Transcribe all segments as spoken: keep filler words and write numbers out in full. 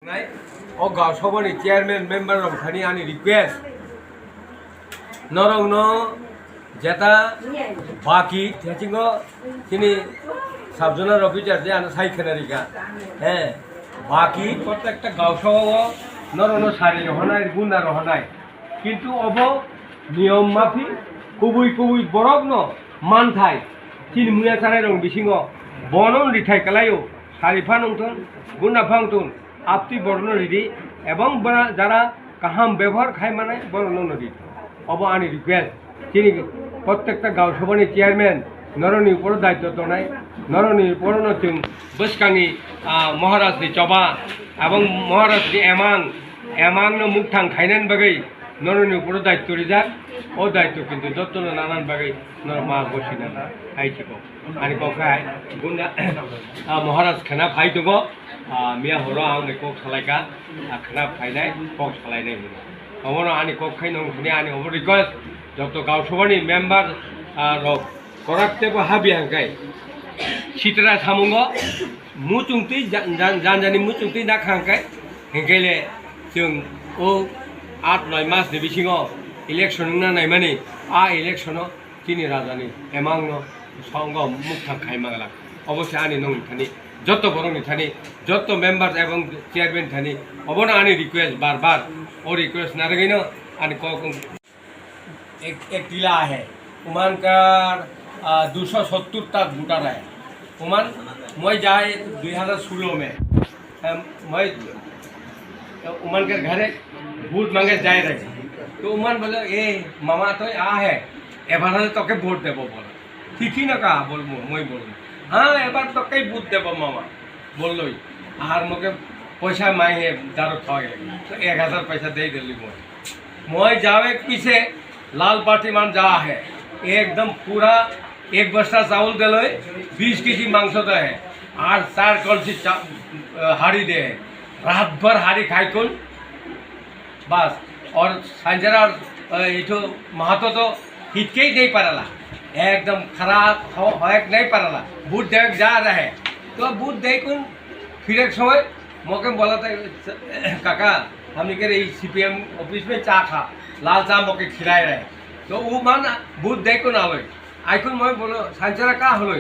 O Gausabani chairman member rok thani ani request, norokno jeta baki thechingo chini sub zonal officer je ano sai khena rika. He, baki prottekta Gausao norokno sari rohonai, gunda rohonai. Kintu obo niyom mafi kubui kubui borokno manthai chini muya chanai rok bisingo bono rithai kalaio, sari phan wngthun, gunda phan wngthun, aptwi borokno ridi, ebong bora jara kaham bebohar khai manai borokno no ridi. Obo ani request. Chini prottekta Gausabani chairman norokni uporo daityo tongnai, norokni uporo no chwng bwskangni, ah, Maharajni choba, abong Maharajni emang, emangno mukthang khainani bagwi norokni uporo daityo rijak. O daityo kintu jotono nanani bagwi norok ma bosinani hai chiko. Ani kok hai gunda, ah, Maharaj khena phai tongo. Ah, miya horo ang bai kok salaika, ah, khena phainai, kok salainai hino. Obono ani kok khai nong hini ani obo request, joto Gausabani member, ah, rok korak tebo habi hangkai. Sitra samungo muchungtwi jan-, jan-, janjani muchungtwi nakha hangkai. Hingkaile chwng o aat noi mas ni bisingo election wngna naimani, a election o chini rajani emangno songo mukthang khai manglak. Obo se ani nongni thani, joto borokni thani, joto members ebong chairman thani, obono ani request bar bar. O request narwgwino ani kok wng-, ek, ek tila ahe. Umanker, ah, dusho sottur ta voter ahe. Uman moi jai dui hazar solo mein. Em, moi, uman ke ghare vote mange jai rahe. To uman bole, "Eh, mama, to aa hai, ebar hale toke vote debo," bole. "Thik hi na kaha?" bol, mo-, moi bol. "Haan, ebar toke vote debo, mama," bolloi. Ar moke poisa mai he daro thoi. To ek hazar poisa dei deli moi. Moi jao ek piche, लाल पार्टी मान जा है, एकदम पूरा एक बस्ता चावल दे लो, बीस केजी मांस दे है, और चार कलसी चा-, अ, हाड़ी दे है। रात भर हाड़ी खाई कुन, बस। और संजरा, अ, इठो महतो तो हित के ही नहीं पारला, एकदम खराब हो, हो एक नहीं पारला, बूट देख जा रहे, तो बूट दे कुन, फिर एक समय मौके में बोला था, "काका, हमनी के रही सीपीएम ऑफिस में चा खा, लाल चा मौके खिलाए रहे।" तो वो मान भूत देख को ना लो। आइकुन मैं बोलो, "संचरा का हलोई?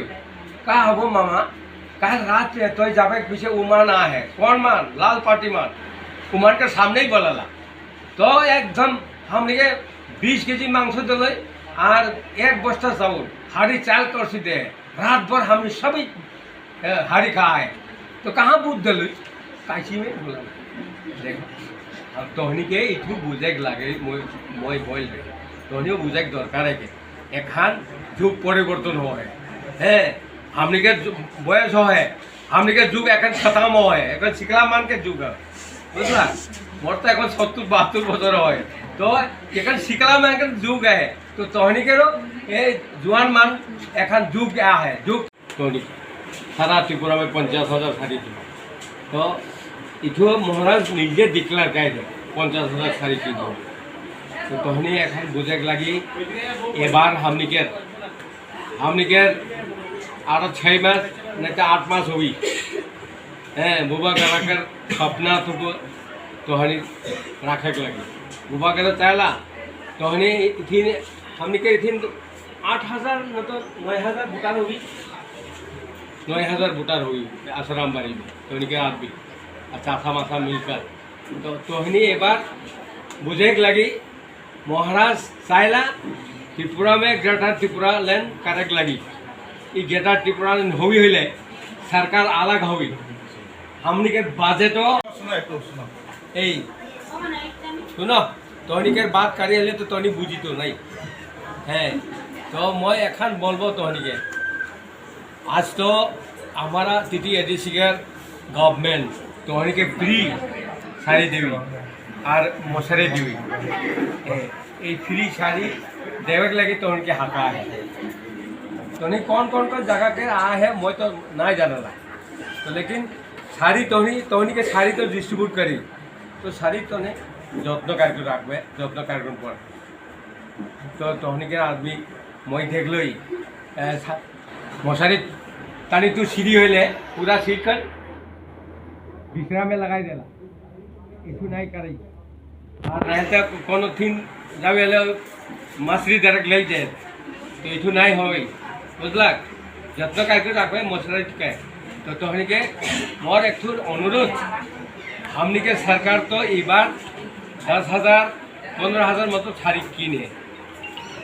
का हबो मामा? काल रात में तो जाबे पीछे वो मान आ है। कौन मान? लाल पार्टी मान।" वो मान के सामने ही बोला ला। तो एकदम हमनी के बीस केजी मांस दे लो और एक बस्ता चावल, हाड़ी चाल कर सी दे। रात भर हमनी सभी ए, हाड़ी खाए, तो कहाँ भूत दलुई? काशी में बोला। देखो, अब तोहनी के इतनी बुझे के लागे, मोय, मोय बोल रहे। तोहनी को बुझे के दरकार है के। एखान जुग परिवर्तन हो है। हैं, हमनी के जु-, बयस हो है। हमनी के जुग एखान खत्म हो है। एखान सिकला मान के जुग है। बुझला? मोर तो एखान सत्तर बहत्तर बछर हो है। तो एखान सिकला मान के जुग है। तो तोहनी के रो, ए, जुआन मान एखान जुग आ है। जुग Toni, sara Tripura bai ponchas hajar sari tong. To, ithu Maharaj nije declare khai de, ponchas hajar sari tong. To, tohni ekhan bujek lagi, ebar hamniker, hamniker aro chhai mas, naita aat mas hobi. Eh, buba garakar sapna tuku, tohani rakhek lagi. Buba gara chayla, tohani ithin, hamniker ithin आठ हज़ार न तो नौ हज़ार वोटर होगी, नौ हज़ार वोटर होगी आसाराम बारी में, तो उनके आप भी अच्छा सा मासा मिलकर। तो तोहनी एक बार बुझे के लगी महाराज साइला त्रिपुरा में ग्रेटर त्रिपुरा लैंड करेक्ट लगी। ये ग्रेटर त्रिपुरा लैंड होगी हुई ले, सरकार अलग होगी। हमनी के बजट हो। सुनो, एक तो सुनो। ए, सुनो, तोहनी के बात करी हले तो तोहनी बुझी तो नहीं। हैं, तो मैं एखान बोलबो तोहनी के। आज तो हमारा टीटीएडीसी के गवर्नमेंट तोहनी के फ्री साड़ी देवी और मशारी देवी। ए, ए फ्री साड़ी देवे के लगे तोहनी के हक है। तोहनी कौन कौन कौन जगह के आया है, मैं तो नहीं जानला। तो लेकिन শাড়ি তহনি, তহনিকে শাড়ি তো ডিস্ট্রিবিউট করি, তো শাড়ি তনে যত্ন কার্য রাখবে, যত্ন কার্য পর। তো তহনিকে আদমি মই দেখলই, এ, সা-, মশারি টানি তো সিঁড়ি হইলে পুরা সিট কর বিশ্রামে লাগাই দিলা। একটু নাই কারি। আর নাইতা কোনো দিন যাবে এলে মাছরি ডাইরেক্ট লেই যায়। তো একটু নাই হবে। বুঝলাক? যত্ন কাইকে রাখবে মশলা টিকায়। তো তখনকে মোর একটু অনুরোধ, हमनी के सरकार तो इबार दस हजार, पंद्रह हजार मतलब सारी किने।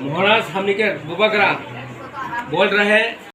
महाराज हमनी के बुबगरा बोल रहे,